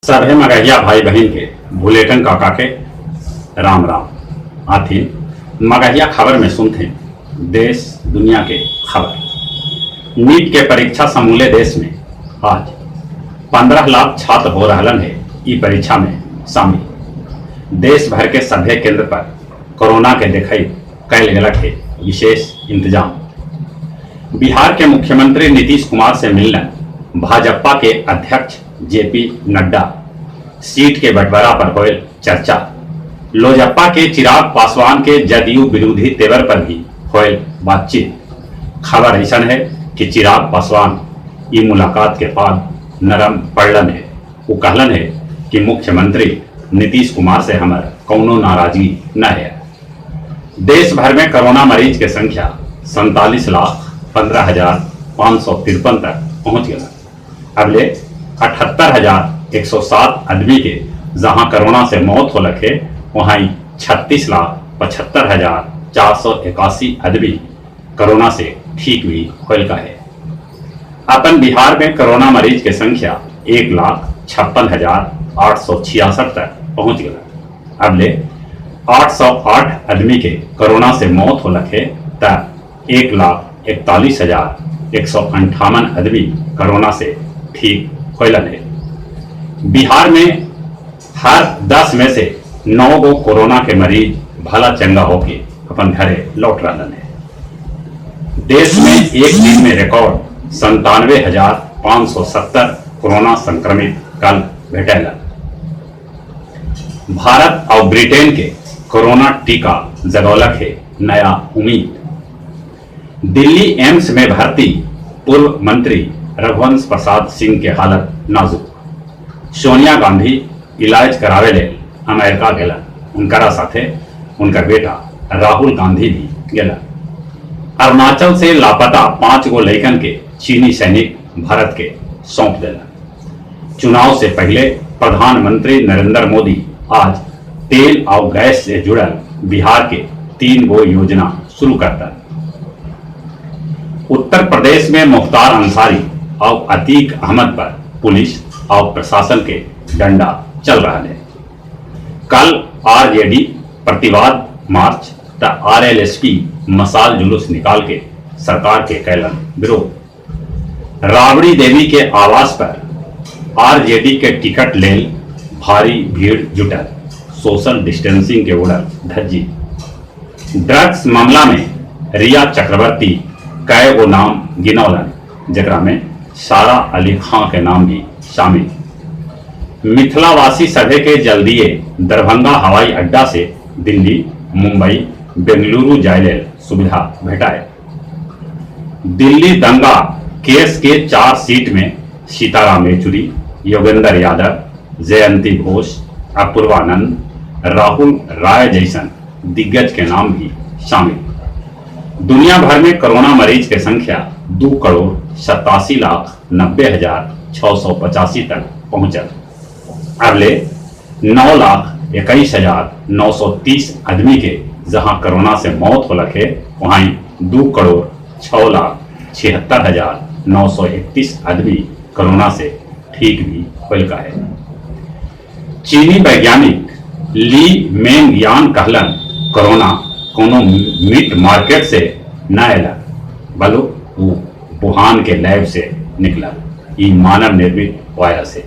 सभे मगहिया भाई बहिन के भुलेटन काका के राम राम। आथि मगहिया खबर में सुनथे देश दुनिया के खबर। नीट के परीक्षा समूले देश में आज 15 लाख छात्र हो रहलन है ई परीक्षा में शामिल। देश भर के सभे केंद्र पर कोरोना के देखई कैल गेलक है विशेष इंतजाम। बिहार के मुख्यमंत्री नीतीश कुमार से मिलने भाजपा के अध्यक्ष जेपी नड्डा। सीट के बंटवारा पर होयल चर्चा। लोजपा के चिराग पासवान के जदयू विरोधी तेवर पर भी होयल बातचीत। खबर ऐसा है कि चिराग पासवान ई मुलाकात के बाद नरम पड़लन है। वो कहलन है कि मुख्यमंत्री नीतीश कुमार से हमार कौनो नाराजगी न है। देश भर में कोरोना मरीज के संख्या 47,15,553 तक पहुंच गया। अबले 78,107 आदमी के जहां कोरोना से मौत हो लखे, वहां 36,75,481 आदमी कोरोना से ठीक भी होल का है। अपन बिहार में कोरोना मरीज के संख्या 1,56,866 तक पहुंच गया। अबले 808 आदमी के कोरोना से मौत हो लखे त 1,41,158 आदमी कोरोना से ठीक होलन है। बिहार में हर 10 में से 9 गो कोरोना के मरीज भला चंगा होके अपन घरे लौट रहा है। देश में एक दिन में रिकॉर्ड 97,570 कोरोना संक्रमित कल भेटैला। भारत और ब्रिटेन के कोरोना टीका जगौलक है नया उम्मीद। दिल्ली एम्स में भर्ती पूर्व मंत्री रघुवंश प्रसाद सिंह के हालत नाजुक। सोनिया गांधी इलाज करावे ले अमेरिका गेला। उनकरा साथे उनका बेटा राहुल गांधी भी गेला। अरुणाचल से लापता 5 गो लैकन के चीनी सैनिक भारत के सौंप देला। चुनाव से पहले प्रधानमंत्री नरेंद्र मोदी आज तेल और गैस से जुड़ल बिहार के 3 गो योजना शुरू करता। उत्तर प्रदेश में मुख्तार अंसारी और अतीक अहमद पर पुलिस और प्रशासन के डंडा चल रहा है। कल आरजेडी प्रतिवाद मार्च त आरएलएसपी मसाल जुलूस निकाल के सरकार के कैलन विरोध। राबड़ी देवी के आवास पर आरजेडी के टिकट लेल भारी भीड़ जुटल। सोशल डिस्टेंसिंग के उड़ल धज्जी। ड्रग्स मामला में रिया चक्रवर्ती कई गो नाम गिनौलन, जकरा में सारा अली खां के नाम भी शामिल। मिथिलावासी सभे के जल्दिए दरभंगा हवाई अड्डा से दिल्ली, मुंबई, बेंगलुरु जाय लेल सुविधा भेटाए। दिल्ली दंगा केस के 4 सीट में सीताराम येचुरी, योगेंद्र यादव, जयंती घोष, अपूर्वानंद, राहुल राय जैसन दिग्गज के नाम भी शामिल। दुनिया भर में कोरोना मरीज के संख्या 2,87,90,685 तक पहुंचल। अगले 9,21,930 आदमी के जहां कोरोना से मौत हो लखे, वहीं 2,06,76,931 आदमी कोरोना से ठीक भी होल का है। चीनी वैज्ञानिक ली मेंग यान कहलन कोरोना कोनो मीट मार्केट से न आयला, बलो वो वुहान के लैब से निकला। ई मानव निर्मित वायरस है।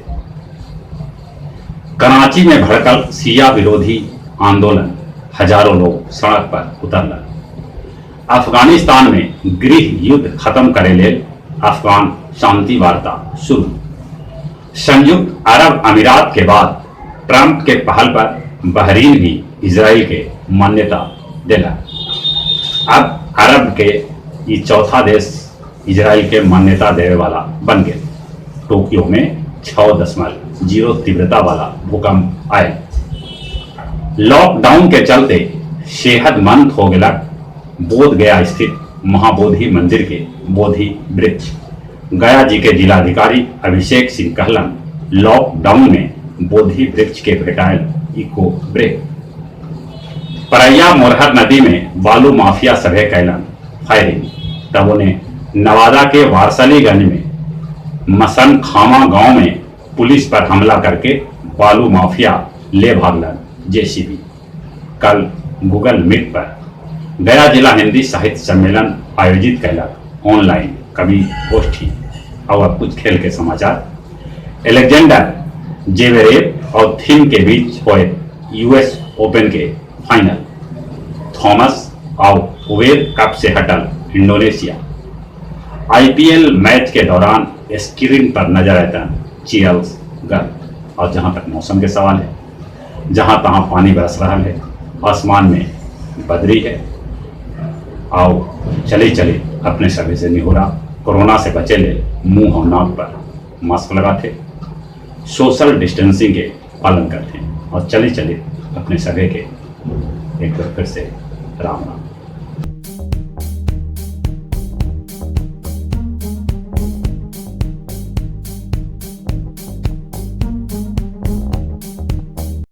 कराची में भड़कल सिया विरोधी आंदोलन, हजारों लोग सड़क पर उतरल। अफगानिस्तान में गृह युद्ध खत्म करे लेल अफगान शांति वार्ता शुरू। संयुक्त अरब अमीरात के बाद ट्रंप के पहल पर बहरीन भी इजराइल के मान्यता देला। अब अरब के ये चौथा देश इजराइल के मान्यता देवे वाला बन गए। टोक्यो में 6.0 तीव्रता वाला भूकंप आए। लॉकडाउन के चलते सेहतमंद हो गया बोध गया स्थित महाबोधि मंदिर के बोधि वृक्ष। गया जी के जिलाधिकारी अभिषेक सिंह कहलन लॉकडाउन में बोधि वृक्ष के भेटायल इको ब्रेक। परैया मोरहर नदी में बालू माफिया सभे कैलन फायरिंग। तब उन्हें नवादा के वारसलीगंज में मसन खामा गांव में पुलिस पर हमला करके बालू माफिया ले भागलन जेसीबी। कल गूगल मीट पर गया जिला हिन्दी साहित्य सम्मेलन आयोजित कैलक ऑनलाइन कवि गोष्ठी। और अब कुछ खेल के समाचार। एलेक्जेंडर जेवेरेव और थीम के बीच होए यूएस ओपन के फाइनल। थॉमस और कुबेर कप से हटल इंडोनेशिया। आईपीएल मैच के दौरान स्क्रीन पर नजर आता चियर्स गर्ल। और जहां तक मौसम के सवाल है, जहां तहां पानी बरस रहा है, आसमान में बदरी है। आओ चले चले अपने सभी से निहोरा, कोरोना से बचे ले मुंह और नाक पर मास्क लगाते, सोशल डिस्टेंसिंग के पालन करते हैं और चले चले अपने सभी के एक बार फिर से राम राम।